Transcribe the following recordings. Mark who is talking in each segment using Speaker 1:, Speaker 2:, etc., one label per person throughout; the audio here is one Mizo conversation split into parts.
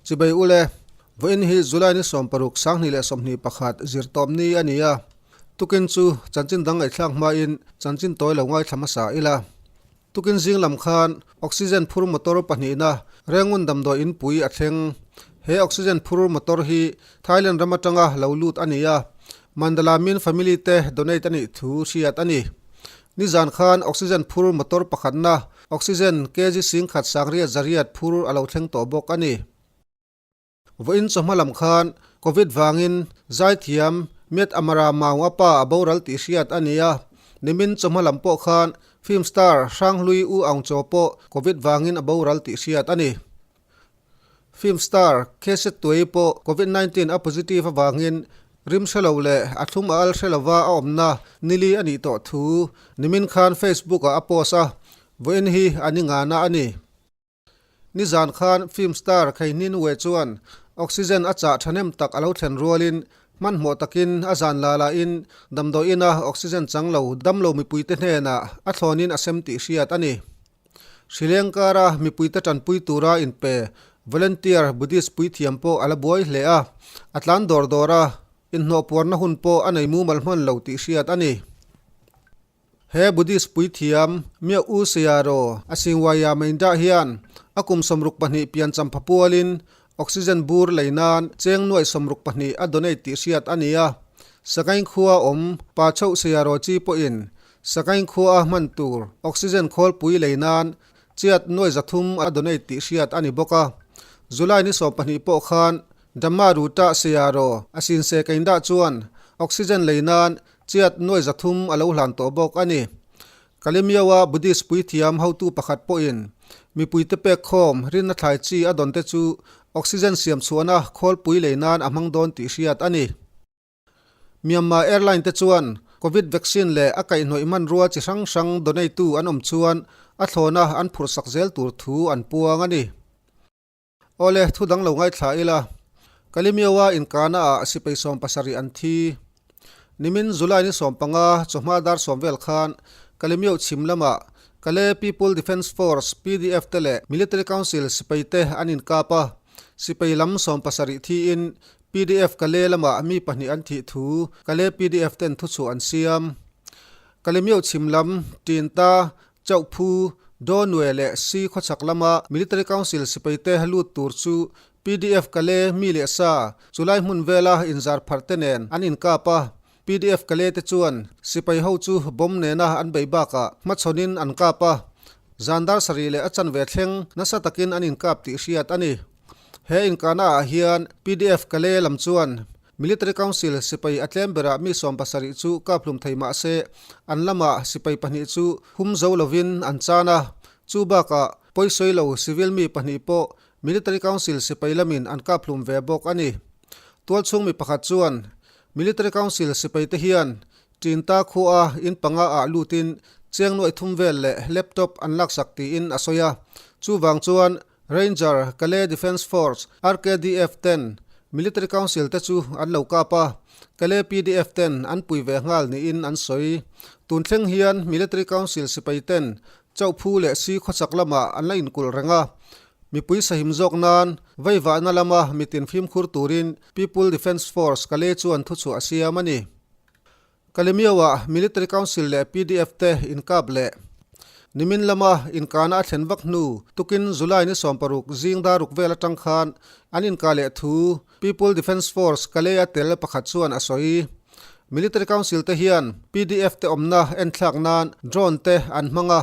Speaker 1: Chibei ule, vawiin hi July ni 16 2021 zirtawp ni a ni a, tukin chu chanchin dang ngaihthlak hmain chanchin tawi lo ngaithla hmasa ila. Tukin zing lam khan oxygen phur motor pahnihna Rengun damdawi inpui a thleng. He oxygen phur motor hi Thailand ram atanga lo lut a ni a, Mandala Min family te donate a nih thu hriat a ni. Nizan khan oxygen phur motor pakhatna oxygen kg 10,000 sangriat zariat phur a lo thleng tawh bawk a ni. Vawiin chawhma lam khan Covid vangin zaithiam Myat Amara Maung a pa a boral tih hriat a ni a, nimin chawhma lam pawh khan film star Hranghlui U Aung Chaw pawh Covid vangin a boral tih hriat a ni. Film star Kheset Tuai pawh Covid 19 a positive avangin rim hre lo leh a thlum a al hre lova a awmna nili a nih tawh thu nimin khan Facebook ah a post a, vawiin hi a ni ngana a ni. Nizan khan film star Kheihnin Wei chuan oxygen a chah thahnem tak a lo thlen rualin hmanhmawh takin a zan la lahin damdawi ina oxygen chang lo damlo mipuite hnenah a thlawnin a sem tih hriat a ni. Hrileng kara mipuite tanpui tura inpe volunteer Buddhist puithiam pawh a la buai hle a, a tlan dawr dawr a, inhnawhpuarna hun pawh a nei mumal hman lo tih hriat a ni. He Buddhist puithiam Mya U Sayadaw a Singwaya Maindah hian a kum 62 pian champha pualin oxygen bur lei nan cheng nuai 62 a donate tih hriat a ni a. Sagaing khua awm Pa Chhoh Sayadaw chi pawhin Sagaing khua a hman tur oxygen khawlpui lei nan chiat nuai 300 a donate tih hriat a ni bawk a. July ni 12 pawh khan Dhamma Ruta Sayadaw a Sinse Kaindah chuan oxygen lei nan Chiat nuai 300 a lo hlan tawh bawk a ni. Kalemiaua Buddhist puithiam hotu pakhat pawhin mipuite pek khawm rinna thlai chi a dawnte chu oxygen siam chhuahna khawlpui lei nan a hmang dawn tih hriat a ni. Myanmar Airline te chuan Covid vaccine leh a kaihhnawih hmanrua chi hrang hrang donate-tu an awm chuan a thlawna an phurhsak zel tur thu an puang a ni. Awle, thu dang lo ngaithla ila, Kalimiaua inkana ah sipai 70 an thi. Nimin July ni 15 chawhma dar 10 vel khan Kalimiau chhim lamah Kale People Defence Force, PDF, te leh Military Council sipai te an inkap a, sipai lam 70 thiin PDF Kale lamah mi pahnih an thih thu Kale PDF ten thuchhuah an siam. Kalimiau chhim lam Tinta Chauhphu, Dawnue leh Si khawchhak lama Military Council sipaite lut tur chu PDF Kale mi leh sa chulai hmun vela inzar pharh te nen an inkap a. PDF Kale te chuan sipai ho chu bomb nena an bei bakah hmachhawnin an kap a. Zan dar sarih leh a chanve thleng nasa takin an inkap tih hriat a ni. He inkahna ah hian PDF Kale lam chuan Military Council sipai a tlem berah mi 70 chu kaphlum thei mah se, an lamah sipai pahnih chu hum zo lovin an chan a. Chu bakah pawisawi lo civil mi pahnih pawh Military Council sipai lamin an kaphlum ve bawk a ni. Tualchhung mi pakhat chuan, Military Council sipai te hian Tinta khua in panga ah lutin cheng nuaih thum vel leh laptop an laksak tiin a sawi a. Chuvang chuan Ranger, Kale Defence Force, RKDF, ten Military Council te chu an lo kap a, Kale PDF ten an pui ve nghal niin an sawi. Tun thleng hian Military Council sipai ten Chauhphu leh Si khawchak lamah an la inkulh reng a, mipui sahim zawk nan veivahna lama mitin fimkhur turin People Defence Force, Kale chuan thuchhuah a siam a ni. Kalemiaua Military Council leh PDF te inkap leh nimin lama inkahna a thlen vak hnu tukin July ni 16 zing dar ruk vel atang khan an inkah leh thu People Defence Force Kalea tel pakhat chuan a sawi. Military Council te hian PDF te awmna enthlak nan drone te an hmang a,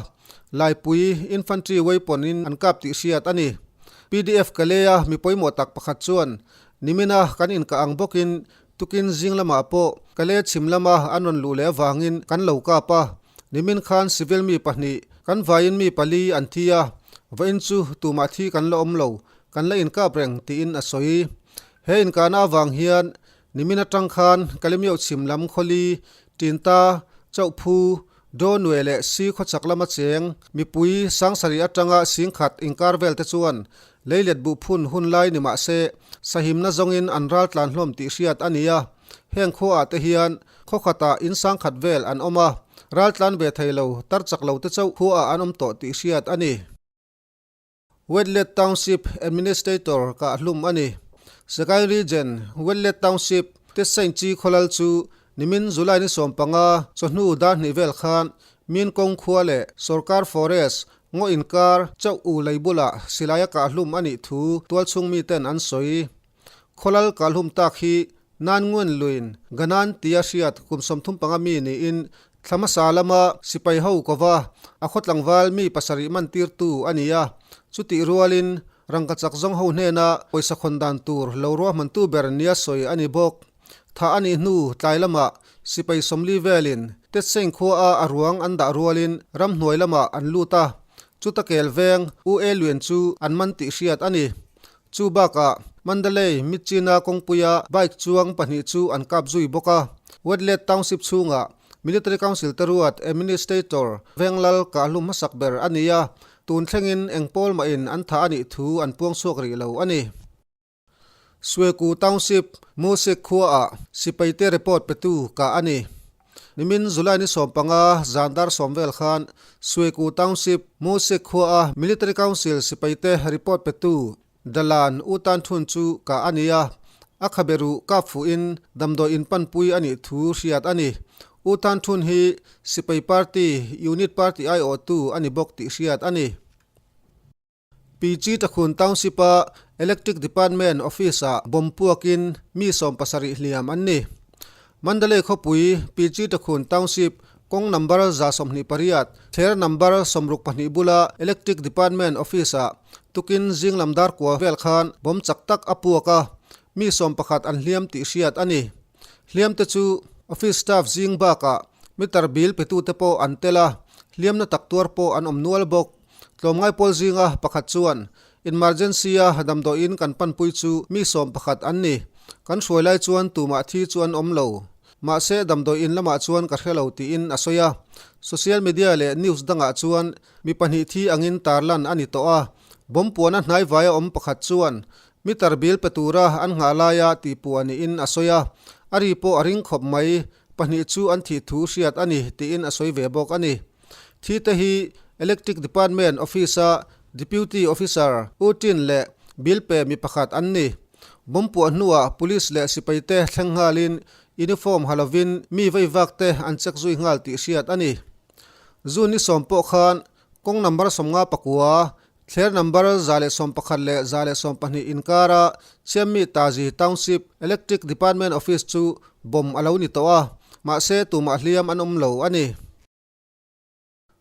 Speaker 1: Laipui Infantry weapon in an kap tih hriat a ni. PDF Kalea mi pawimawh tak pakhat chuan nimina kan inkah ang bawkin Tukin zing lamah pawh Kale chhim lama an rawn luh leh avangin kan lo kap a, nimin khan civil mi pahnih, kan vaiin mi pali an thi a, vawiin chu tumah thi kan la awm lo, kan la inkap reng tiin a sawi. He inkahna avang hian nimin atang khan Kalemioh chhim lam khawli, Tinta, Chauhphu, Dawnue leh Si khawchak lama cheng mipui 7000 atanga 10,000 inkar vel te chuan Leilet buh phun hun lai ni mah se, sahimna zawngin an ral tlan hlawm tih hriat a ni a. Heng khuaah te hian khaw khatah in 10,000 vel an awm a, ral tlan ve thei lo, tar chak lo te chauh khuaah an awm tawh tih hriat a ni. Wetlet Township Administrator kah hlum a ni. Sagaing Region, Wetlet Township, Tetsaingchi khawlal chu nimin July ni 15 chawhnu dar hnih vel khan Minkawng khua leh Sorkar Forest ngaw inkar chauh u lei bulah silaia kah hlum a nih thu tualchhung miten an sawi. Khawlal kah hlum tak hi Nan Nguen Luin Ganan tia hriat kum 35 mi niin thla hmasa lama sipai ho kova a khaw tlangval mi pasarih man tirtu a ni a. Chutih rualin rangkachak zawng ho hnena pawisa khawn dan tur lo ruahmantu ber nia sawi a ni bawk. Thah a nih hnu tlai lamah sipai 40 velin Tetseng khuaa a ruang an dah rualin ramhnuai lamah an lut a, chuta kel veng U E Luen chu an man tih hriat a ni. Chu bakah Mandalay Myitkyina kawngpuia bike chuang pahnih chu an kap zui bawk a. Wetlet Township chhungah Military Council te ruat Administrator Venglal Kahlum hmasak ber a ni a, tun thlengin eng pawl mahin an thah a nih thu an puang chhuak rih lo a ni. Sueku Township, Musik khuaah sipaite report petu kah a ni. Nimin July ni 15 zan dar 10 vel khan Sueku Township, Musik khuaa Military Council sipaite report petu Dalan U Tan Thun chu kah a ni a, a khabe ruh kap fuhin damdawi inpanpui a nih thu hriat a ni. U Tan Thun hi sipai party, unit party aiawhtu a ni bawk tih hriat a ni. PG Takhun Township-a Electric Department Office-ah bomb puakin mi 70 hliam an ni. Mandalay khawpui PG Takhun Township kawng number 128, thler number 62 bula Electric Department Office-ah tukin zinglam dar kua vel khan bomb chak tak a puak a, mi 11 an hliam tih hriat a ni. Hliam te chu office staff zing bakah meter bill petute pawh an tel a, hliamna tak tuar pawh an awm nual bawk. Tlawmngai pawl zinga pakhat chuan, Emergency-a damdawiin kan panpui chu mi 11 an ni. Kan hruai lai chuan tumah thi chu an awm lo. Mahse, damdawiin lamah chuan ka hre lo tiin a sawi a. Social media leh news dangah chuan mi pahnih thi angin tarlan a ni tawh a. Bomb puana hnai vaia awm pakhat chuan meter bill pe tura an nghah laia tihpuah niin a sawi a. A ri pawh a ring khawp mai. Pahnih chu an thih thu hriat a ni tiin a sawi ve bawk a ni. Thi te hi Electric Department Office-a Deputy Officer U Tin leh bill pe mi pakhat an ni. Bomb puah hnuah Police leh sipai te thleng nghalin uniform ha lovin mi vei vak te an check zui nghal tih hriat a ni. June ni 10 pawh khan kawng number 59 Thler number 111 leh 112 inkara Chiammi Tazi Township Electric Department Office chu bomb a lo ni tawh a, mahse tumah hliam an awm lo a ni.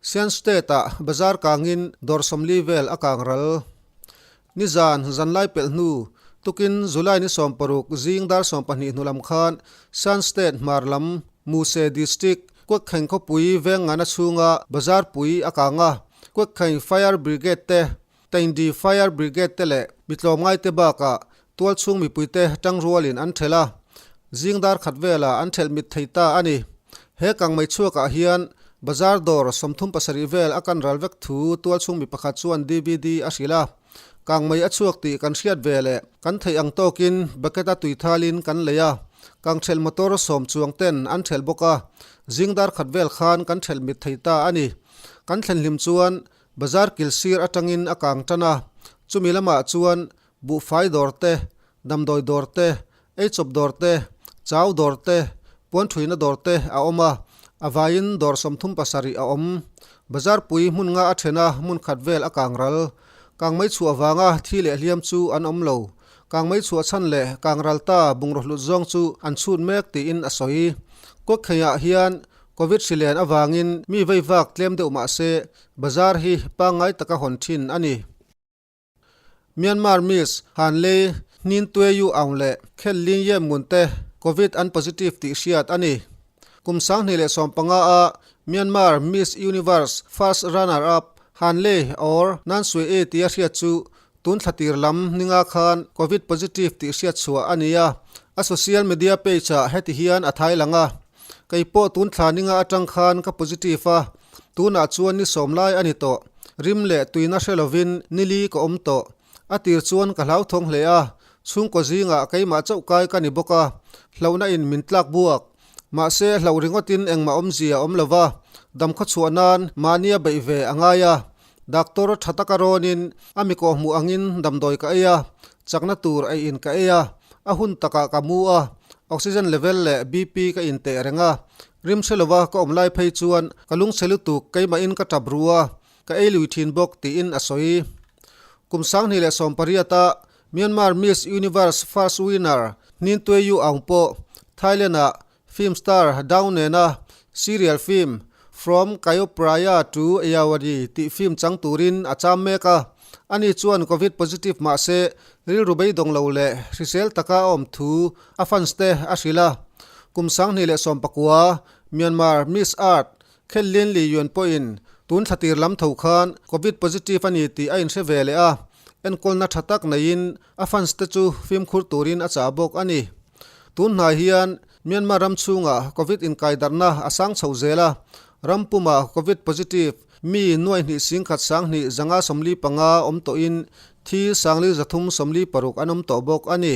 Speaker 1: Shan State-ah bazar kangin dawr 40 vel a kang ral. Nizan zanlai pelh hnu tukin July ni 16 zing dar 12 hnu lam khan Shan State hmar lam Muse District Kuakkheng khawpui veng ngana chhunga bazar pui a kang a, Kuakkheng Fire Brigade te, Taindi Fire Brigade te leh mi tlawmngai te bakah tualchhung mipui te tangrualin an thelh a, zing dar khat velah an thelh mit thei ta a ni. He kangmei chhuakah hian bazar dawr 37 vel a kan ral vek thu tualchhung mi pakhat chuan DVD a hrilh a. Kangmei a chhuak tih kan hriat ve leh kan theih ang tawkin bucket-a tui thalin kan lei a, kangthelh motor 10 chuang ten an thelh bawk a, zing dar khat vel khan kan thelh mit thei ta a ni. Kan thlen hlim chuan bazar kil sir atangin a kang tan a, chumi lamah chuan buhfai dawr te, damdawi dawr te, eichawp dawr te, chau dawr te, puanthuina dawr te a awm a, a vaiin dawr 37 a awm. Bazar pui hmun nga a then a, hmun khat vel a kang ral. Kang mei chhuah vanga thi leh hliam chu an awm lo. Kang mei chhuah chhan leh kang ral ta bungraw hlut zawng chu an chhut mek tiin a sawi. Kuakkheiah hian Covid hri len avangin mi vei vak tlem deuh mah se bazar hi pangngai taka hawn thin a ni. Myanmar Miss Han Lei Hnin Tue Yu Aung leh Khel Lin Ye Mun te Covid an positive tih hriat a ni. Kum 2015 a Myanmar Miss Universe first runner up Han Lei or Nan Swe E tia hriat chu tun thla tir lam ninga khan Covid positive tih hriat chhuah a ni a, a social media page ah heti hian a thai lang a. Kei pawh tun thla ninga atang khan ka positive a, tunah chuan ni 10 lai a ni tawh. Rim leh tuina hre lovin nili ka awm tawh. A tir chuan ka hlauthawng hle a, chhungkaw zingah keimah chauh kai ka ni bawk a, hlauhna in min tlak buak. Mahse hlauh ringawtin engmah awmzia awm lova, damkhaw chhuah nan mahnia beih ve a ngai a. Doctor tha taka rawnin a mi kawhhmuh angin damdawi ka ei a, chakna tur ei in ka ei a, a hun takah ka mu a, oxygen level leh BP ka inteh reng a, rim hre lova ka awm lai phei chuan ka lungchhe lutuk keimahin ka tap ru a, ka ei lui thin bawk tiin a sawi. Kum 2018 a Myanmar Miss Universe first winner Hnin Twe Yu Aung pawh Thailand-ah Film star Dao nena serial film From Kayopraya to Ayawadi tih film chang turin a cham mek a. Ani chuan Covid positive mahse rilru beidawng lo leh hrisel taka a awm thu a fans te a hrilh a. Kum 2019 Myanmar Miss Earth Khel Lin Li Yuan pawhin tun thla tir lam tho khan Covid positive a ni tih a inhre ve leh a, enkawlna tha tak neiin a fans te chu fimkhur turin a chah bawk a ni. Tun hnai hian Myanmar ram chhungah Covid inkaidarhna a sang chho zel a, ram pumah Covid positive mi nuai hnih singkhat sanghnih 145 awm tawhin thi sangli 346 an awm tawh bawk a ni.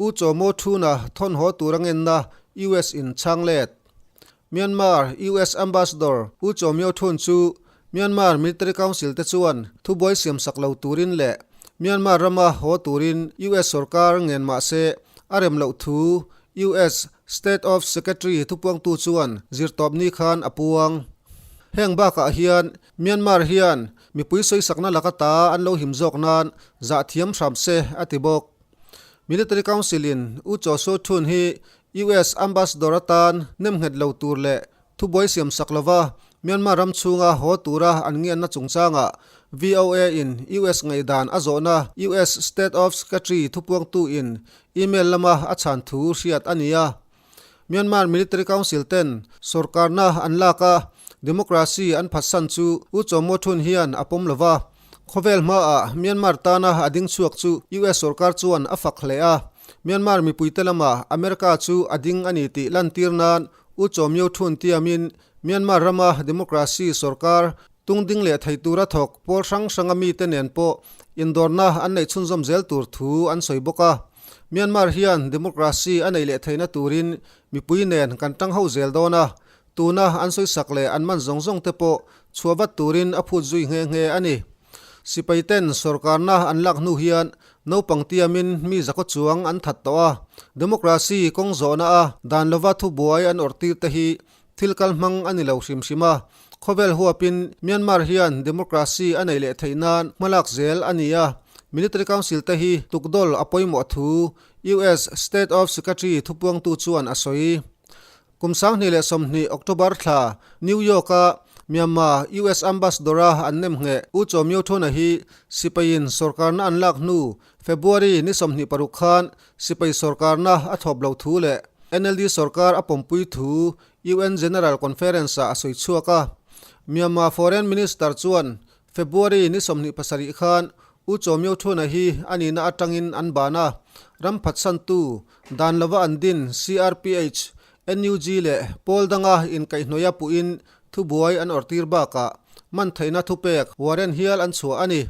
Speaker 1: U Chaw Maw Thuna thawn haw tur a ngenna US in chhang let. Myanmar US Ambassador U Chaw Myo Thun chu Myanmar Military Council te chuan thubuai siam sak lo turin leh Myanmar rama haw turin US sorkar ngen mah se a rem loh thu US State of Secretary thupuangtu chuan zirtawpni khan a puang. Heng bakah hian Myanmar hian mipui sawisakna laka ta an lo him zawk nan zahthiam hram se a ti bawk. Military Council in U Chaw Soo Thun hi US Ambassador atan nemnghet lo tur leh Thubuai siam sak lova Myanmar ram chhunga haw tura an ngianna chungchangah VOA in US ngaihdan a zawhna US State of Secretary thupuangtu in email lama a chhan thu hriat a ni a. Myanmar Military Council ten sorkarna an lak a, democracy an phatsan chu U Chaw Maw Thun hian a pawm lova. Khawvel hmaah Myanmar tana a ding chhuak chu US sorkar chuan a fak hle a. Myanmar mipuite lamah America chu a ding a ni tih lantir nan U Chaw Myo Thun tiamin Myanmar rama democracy sorkar tungding leh thei tura thawk pawl hrang hranga mite nen pawh indawrna an neih chhunzawm zel tur thu an sawi bawk a. Myanmar hian democracy a neih leh theihna turin mipui nen kan tang ho zel dawn a, tuna an sawisak leh an man zawng zawng te pawh chhuah vat turin a phut zui nghe nghe a ni. Sipai ten sorkarna an lak hnu hian naupang tiamin mi zakhaw chuang an that tawh a, democracy kawng zawhna a dan lova thubuai an awrh tir te hi thil kal hmang a ni lo hrim hrim a, khawvel huapin Myanmar hian democracy a neih leh theih nan hmalak zel a ni a, Military Council te hi tukdawl a pawimawh thu US State of Secretary thupuangtu chuan a sawi. Kum 2020 October thla New York-a Myanmar US Ambassador-a an nem ngheh U Chaw Myo Thuna hi sipaiin sorkarna an lak hnu February ni 26 khan sipai sorkarna a thawp loh thu leh NLD sorkar a pawmpui thu UN General Conference-ah a sawi chhuak a. Myanmar Foreign Minister chuan February ni 27 khan U Chaw Myo Thuna hi a nihna atangin an ban a, ram phatsantu dan lova an din CRPH, NUG leh pawl danga inkaihhnawih a puhin thubuai an awrhtir bakah man theihna thupek warrant hial an chhuah a ni.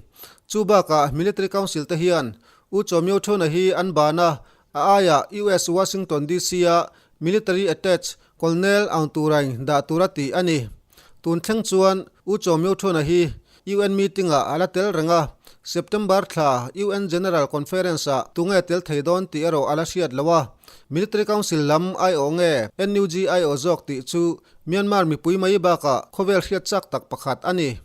Speaker 1: Chu bakah Military Council te hian U Chaw Myo Thuna hi an ban a, a aiah US Washington DC-a Military Attach Colonel Aung Turaing dah tura tih a ni. Tun thleng chuan U Chaw Myo Thuna hi UN meeting-ah a la tel reng a, September thla UN General Conference-ah tunge tel thei dawn tih erawh a la hriat lo a, Military Council lam aiawh nge NUG aiawh zawk tih chu Myanmar mipui mai bakah khawvel hriat chak tak pakhat a ni.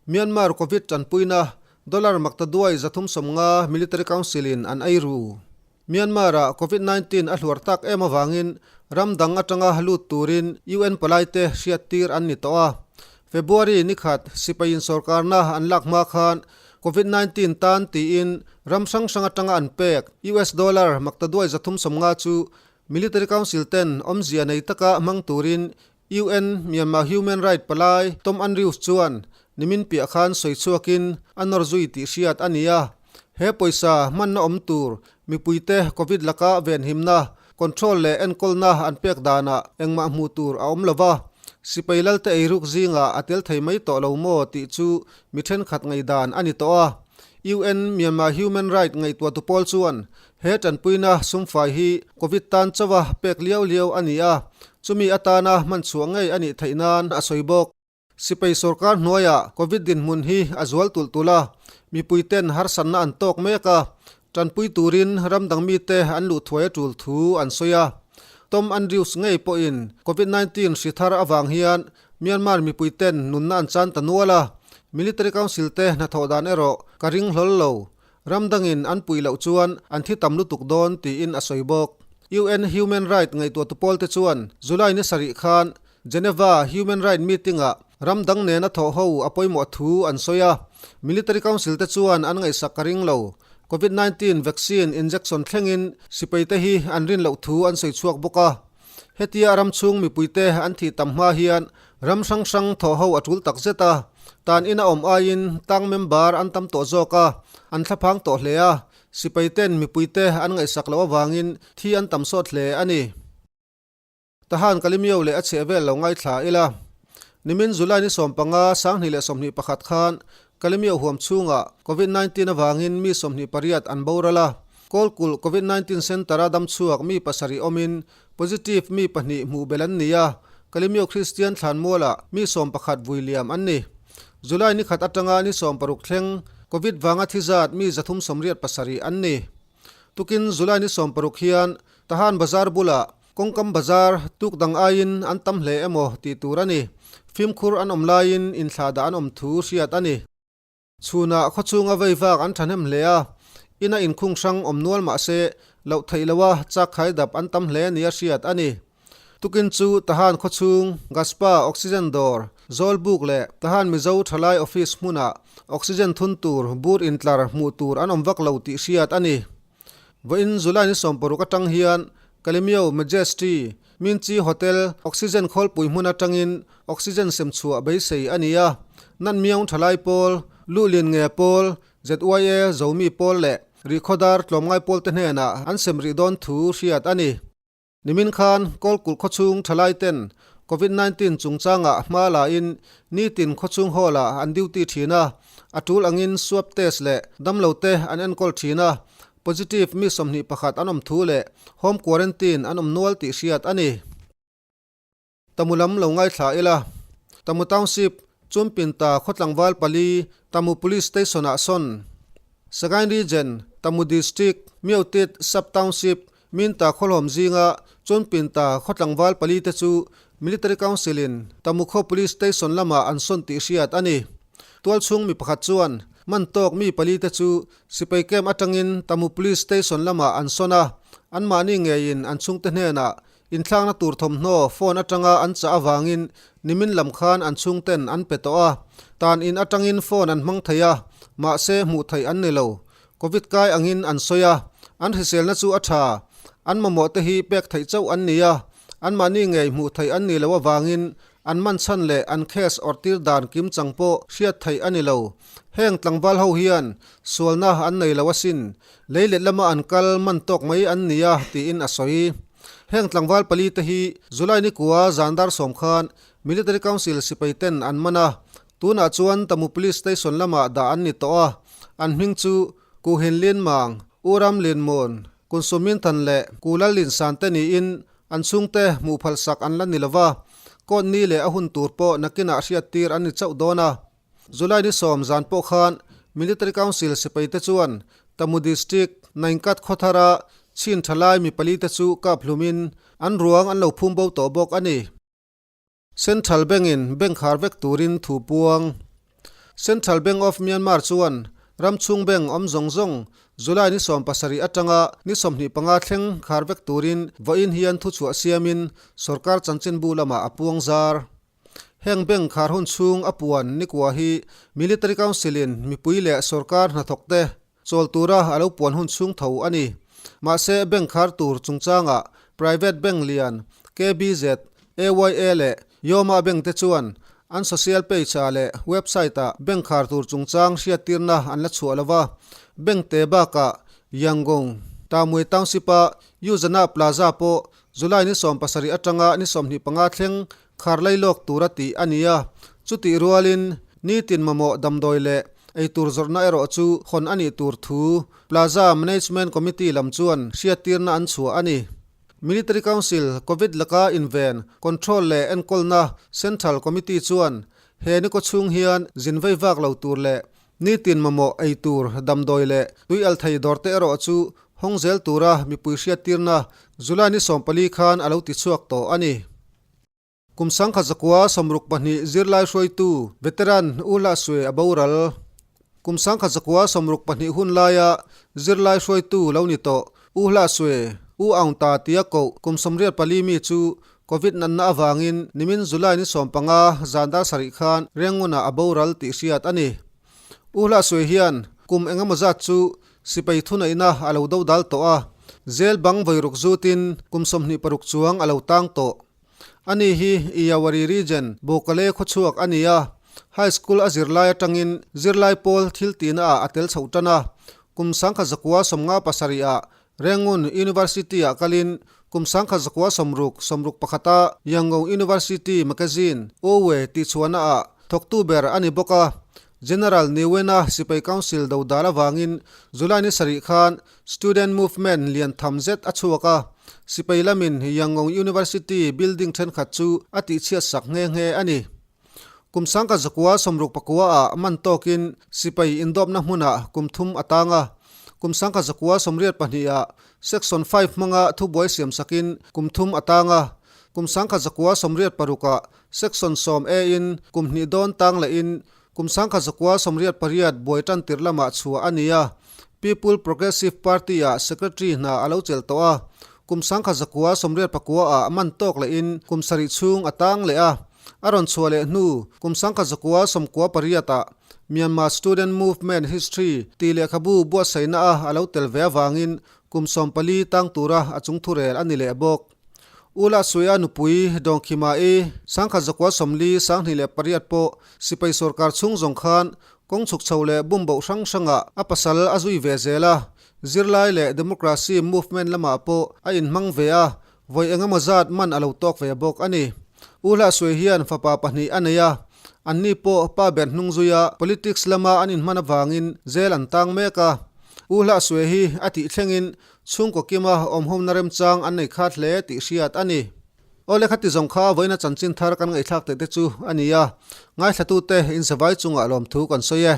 Speaker 1: Myanmar Covid tanpuina dollar maktaduai 350 Military Council-in an ei ru. Myanmar-ah Covid 19 a hluar tak em avangin ram dang atanga lut turin UN palaite hriattir an ni tawh a. February ni khat sipaiin sorkarna an lak hma khan Covid 19 tan tiin ram hrang hrang atanga an pek US dollar maktaduai 350 chu Military Council ten awmzia nei taka hmang turin UN Myanmar Human Right palai Tom Andrews chuan nimin piah khan sawi chhuakin a nawr zui tih hriat a ni a. He pawisa hmanna awm tur mipuite Covid laka venhimna, control leh enkawlna an pek danah engmah hmuh tur a awm lova, sipai lalte eiruk zingah a tel thei mai tawh lo maw tih chu mi thenkhat ngaihdan a ni tawh a. UN Myanmar Human Right ngaihtuahtu pawl chuan He tanpuina sumfai hi Covid tan chauha pek liau liau a ni a, chumi atana hman chhuah ngei a nih theih nan a sawi bawk. Sipai sorkar hnuaiah Covid dinhmun hi a zual tulh tulh a, mipuiten harsatna an tawk mek a, tanpui turin ram dang mite an luh thuai a tul thu an sawi a. Tom Andrews ngei pawhin Covid 19 hri thar avang hian Myanmar mipuiten nunna an chan ta nual a, Military Council te hnathawh dan erawh ka ring hlawl lo. Ram dangin an puih loh chuan an thi tam lutuk dawn tiin a sawi bawk. UN Human Right ngaihtuahtu pawlte chuan July ni sarih khan Geneva Human Right Meeting-ah ram dang nena thawh ho a pawimawh thu an sawi a, Military Council te chuan an ngaihsak ka ring lo. Covid 19 vaccine injection thlengin sipaite hi an rin loh thu an sawi chhuak bawk a. Hetia ram chhung mipuite an thih tam hma hian ram hrang hrang thawh ho a tul tak zet a, tan ina awm aiin tang member an tam tawh zawk a, an thlaphang tawh hle a, sipaiten mipuite an ngaihsak loh avangin thi an tam sawt hle a ni. Tahan Kalimio leh a chheh vel lo ngaithla ila. Nimin July ni 15, 2021 khan Kalimio huam chhungah Covid 19 avangin mi 28 an boral a. Kawlkulh Covid 19 Centre-a damchhuak mi pasarih awmin positive mi pahnih hmuh belh an ni a, Kalimio Kristian thlanmualah mi 11 vui liam an ni. July ni khat atanga ni 16 thleng Covid vanga thi zat mi 387 an ni. Tukin July ni 16 hian Tahan Bazar bulah Kawngkam bazar tuk dang aiin an tam hle emaw tih tur a ni. Fimkhur an awm laiin inthlahdah an awm thu hriat a ni. Chhunah khawchhunga vei vak an thahnem hle a, ina inkhung hrang awm nual mah se loh theih loha chak khai dap an tam hle nia hriat a ni. Tukin chu Tahan khawchhung Gaspa Oxygen dawr, Zawlbuk leh Tahan Mizo Thalai Office hmunah Oxygen thun tur bur intlar hmuh tur an awm vak lo tih hriat a ni. Vawiin July ni 16 atang hian Kalemyo Majesty Minchi Hotel Oxygen khawlpui hmun atangin Oxygen sem chhuah beisei a ni a. Nanmiang Thalai Pawl, Luhlin Nge Pawl, ZYA Zomi Pawl leh Rihkhawdar Tlawmngai Pawl te hnenah an sem rih dawn thu hriat a ni. Nimin khan Kawlkulh khawchhung thalai ten Covid 19 chungchangah hma la in nitin khawchhung hall ah an duty thin a, a tul angin swab test leh damlo te an enkawl thin a, positive mi 21 an awm thu leh home quarantine an awm nual tih hriat a ni. Tamu lam lo ngaithla ila. Tamu Township, Chumpinta khaw tlangval pali Tamu Police Station ah sawn Sagaing Region, Tamu District, Myotit Sub Township, Minta khawhlawm zinga Chumpinta khaw tlangval pali te chu Military Council in Tamu khaw Police Station lamah an sawn tih hriat a ni. Tualchhung mi pakhat chuan man tawk mi pali te chu Sipai camp atangin Tamu Police Station lamah an sawn a, anmahni ngeiin an chhungte hnenah Inthlakna tur thawmhnaw phone atanga an chah avangin nimin lam khan an chhungten an pe tawh a, tan in atangin phone an hmang thei a, mahse hmuh theih an ni lo. Covid kai angin an sawi a, an hriselna chu a tha. An mamawh te hi pek theih chauh an ni a, anmahni ngei hmuh theih an nih loh avangin an man chhan leh an case awrhtir dan kim chang pawh hriat theih a ni lo. Heng tlangval ho hian sualna an nei lo asin, Lei let lama an kal man tawk mai an ni a, tiin a sawi. Heng tlangval pali te hi July ni kua zan dar sawm khan Military Council sipai ten an man a, tunah chuan Tamu Police Station lamah dah an ni tawh a, an hming chu Ku Hin Lin Mang, U Ram Lin Mun, Kun Su Min Than leh Ku Lal Lin San te niin an chhungte hmuh phalsak an la ni lova, court ni leh a hun tur pawh nakinah hriattir an ni chauh dawn a. July ni 10 zan pawh khan Military Council sipaite chuan Tamu District, Nainkat khawthara chin tha lai mi pali te chu kap hlumin an ruang an lo phum bo tawh bawk a ni. Central Bank in bank khar vek turin thu puang. Central Bank of Myanmar chuan ram chhung bank awm zawng zawng July ni 17 atanga ni 25 thleng khar vek turin vawiin hian thuchhuah siamin sorkar chanchinbu lamah a puang zar. Heng bank khar hun chhung a puan nikua hi Military Council in mipui leh sorkar hnathawk te chawl tura a lo puan hun chhung tho a ni. Mahse bank khar tur chungchangah private bank lian KBZ, AYA leh Yoma bank te chuan an social page ah leh website ah bank khar tur chungchang hriattirna an la chhuah lova. Bank te bakah Yangon, Tamui Township a Yuzana Plaza pawh July ni 17 atanga ni 25 thleng Khar lai lawk tura tih a ni a, chutih rualin nitin mamawh damdawi leh eitur zawrhna erawh chu hawn a nih tur thu Plaza Management Committee lam chuan hriattirna an chhuah a ni. Military Council Covid laka inven, control leh enkawlna Central Committee chuan. He ni kaw chhung hian zin vei vak lo tur leh nitin mamawh ei tur damdawi leh tui al thei dawr te erawh chu hawng zel tura mipui hriattirna July ni 14 khan a lo ti chhuak tawh a ni. Kum 1962 zirlai hruaitu veteran U Hla Swe a boral. Kum 1962 hun laia zirlai hruaitu lo ni tawh U Hla Swe, U Aung Ta tia koh kum 84 mi chu Covid natna avangin nimin July ni 15 zan dar sarih khan Rengunah a boral tih hriat a ni. U Hla Swe hian kum engemaw zat chu sipai thuneihna a lo dodal tawh a, zel bang vawiruk zutin kum 26 chuang a lo tang tawh. Ani hi Iyawari Region, Bokale khawchhuak a ni a, High School a zirlai atangin zirlai pawl thil tihna ah a tel chhoh tan a. Kum 1957 ah Rangoon University ah kalin kum 1960, 61 ah Yangon University Magazine, Owe tihchhuahna ah thawktu ber a ni bawk a. General Ne Win-a sipai council dodal avangin July ni sarih khan Student movement lian tham zet a chhuak a, sipai lamin Yangon University building thenkhat chu a tihchhiat sak nghe nghe a ni. Kum 1969 ah man tawkin sipai indawpna hmunah kum thum a tang a, kum 1982 ah Section 5 hmanga thubuai siam sakin kum thum a tang a, kum 1986 ah Section 10 A in kum hnih dawn tang lehin Kum 1988 buai tan tirh lamah chhuah a ni a, People Progressive Party ah Secretary hna a lo chelh tawh a. Kum 1989 ah man tawk lehin kum sarih chhung a tang leh a. A rawn chhuah leh hnu kum 1998 ah Myanmar Student Movement History tih lehkhabu buatsaihna a a lo tel ve avangin kum 14 tang tura a chungthurel a ni leh bawk. U La Suia nupui Dawngkhima-i 1940 28 pawh sipai sorkar chhung zawng khan kawng chhuk chho leh bum boh hrang hrangah a pasal a zui ve zel a, zirlai leh democracy movement lamah pawh a inhmang ve a, vawi engemaw zat man a lo tawk ve bawk a ni. U La Sui hian fapa pahnih a nei a, anni pawh pa ber hnung zuia politics lama an inhman avangin zel an tang mek a. U La Sui hi a tih thlengin Chhungkaw kima awmhawmna remchang an nei khat hle tih hriat a ni. Awle khati zawng kha vawiina chanchin thar kan ngaihthlak teh te chu a ni a, ngaithlatute insavai chungah lawmthu kan sawi e.